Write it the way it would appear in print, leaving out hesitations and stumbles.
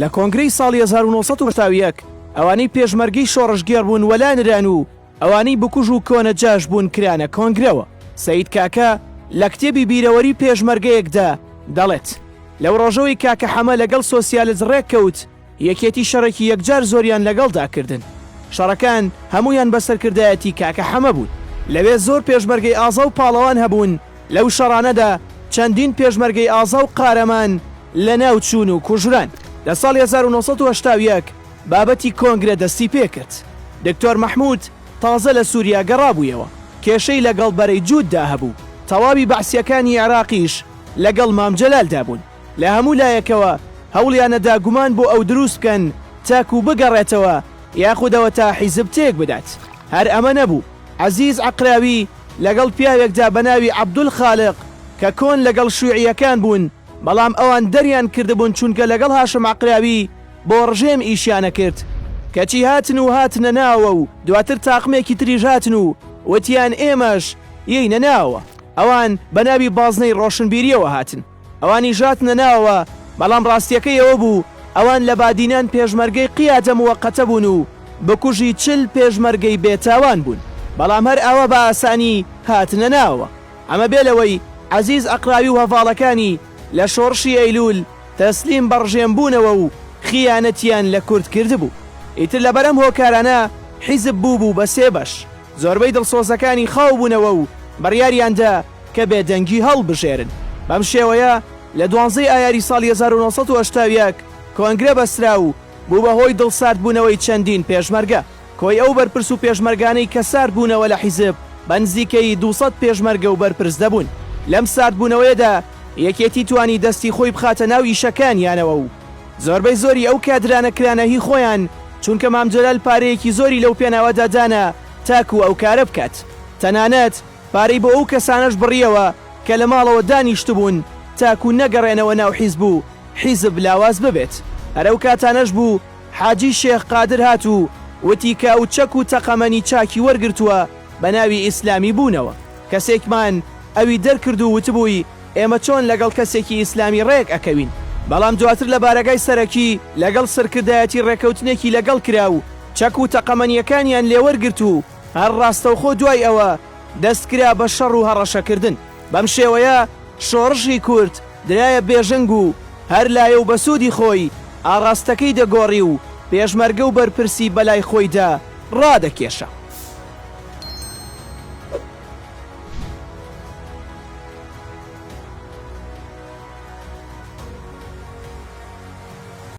لە کۆنگرەی ساڵی 1981 ئەوانەی پێشمەرگەی شۆڕشگێڕ بوون وەلا نران و ئەوانەی بکوژ و کۆنە جاش بوون کرانە کۆنگرەوە. سەید کاکە لە کتێبی بیرەوەری پێشمەرگەیەکدا دەڵێت، لەو ڕۆژەوەی کاکە حەمە لەگەڵ سۆسیالست ڕێککەوت، یەکێتی شەڕێکی یەکجار زۆریان لەگەڵدا کردن. شەڕەکان هەموویان بە سەرکردایەتی کاکە حەمە بوون. لەوێ زۆر پێشمەرگەی ئازا و پاڵەوان هەبوون، لەو شەڕانەدا چەندین پێشمەرگەی ئازا و قارەمان لەناو چوون و کوژران. لە ساڵی 1981 بابەتی کۆنگرە دەستی پێکرد. دکتۆر مەحمود تازە لە سوریا گەڕابوویەوە. کێشەی لەگەڵ بەرەی جووتدا هەبوو. تەواوی بەعسییەکانی عێراقیش لەگەڵ مام جەلالدا بوون. لە هەموو لایەکەوە هەوڵیانەدا گومان بۆ ئەو دروست بکەن تاکو بگەڕێتەوە یاخود ئەوەتا حیزب تێک بدات. هەر ئەمە نەبوو، عەزیز عەقراوی لەگەڵ پیاوێکدا بە ناوی عەبدول خالق کە کۆن لەگەڵ شیوعییەکان بوون، بەڵام ئەوان دەریان کردبوون چونکە لەگەڵ هاشم عەقراوی بۆ ڕژێم ئیشیانەکرد، کەچی هاتن و هاتنە ناوە و دواتر تاقمێکی تریش هاتن و وتیان ئێمەش یەینە ناوە. ئەوان بە ناوی بازنەی ڕۆشنبیرییەوە هاتن. ئەوانیش هاتنە ناوەوە، بەڵام ڕاستییەکەی ئەوە بوو ئەوان لە بادینان پێشمەرگەی قیادە موەقەتە بوون و بکوژی 40 پێشمەرگەی بێ تاوان بوون، بەڵام هەر ئاوا بە ئاسانی هاتنە ناوەوە. ئەمە بێ لەوەی عەزیز عەقراوی و هەڤاڵەکانی لە شۆڕشی ئەیلوول تەسلیم بە ڕژێم بوونەوە و خیانەتیان لە کورد کردبوو. ئیتر لەبەر ئەم هۆکارانە حیزب بووبوو بە سێ بەش. زۆربەی دڵسۆزەکانی خاو بوونەوە و بڕیاریان دا کە بێدەنگی هەڵبژێرن. بەم شێوەیە لە دوانزەی ئایاری ساڵی 1981 کۆنگرە بەسترا و بوو بە هۆی دڵساردبوونەوەی چەندین پێشمەرگە. کۆی ئەو بەرپرس و پێشمەرگانەی کە سارد بوونەوە لە حیزب بە نزیکەیی 200 پێشمەرگە و بەرپرس دەبوون. لەم ساردبوونەوەیەدا یەکێتی توانی دەستی خۆی بخاتە ناو ئیشەکانیانەوە و زۆربەی زۆری ئەو کادرانە کرانە هی خۆیان چونکە مام جەلال پارەیەکی زۆری لەو پێناوەدا دانا تاکو ئەو کارە بکات. تەنانەت پارەی بۆ ئەو کەسانەش بڕیەوە کە لە ماڵەوە دانیشتبوون تاکو نەگەڕێنەوە ناو حیزب و حیزب لاواز ببێت. هەر ئەو کاتانەش بوو حاجی شێخ قادر هات و وتی کە ئەو چەک و تەقەمەنی چاکی وەرگرتووە بە ناوی ئیسلامی بوونەوە. کەسێکمان ئەوی دەرکرد و وتبووی ئێمە چۆن لەگەڵ کەسێکی ئیسلامی ڕێک ئەکەوین. بەڵام دواتر لە بارەگای سەرەکی لەگەڵ سەرکردایەتی ڕێکەوتنێکی لەگەڵ کرا و چەک و تەقەمەنییەکانیان لێوەرگرت و هەر ڕاستەوخۆ دوای ئەوە دەست کرا بە شەڕ و هەڕەشەکردن. بەم شێوەیە شۆڕشی کورد درایە بێژنگ و هەر لایە و بە سوودی خۆی ئاڕاستەکەی دەگۆڕی و پێشمەرگە و بەرپرسی بەلای خۆیدا ڕادەکێشا.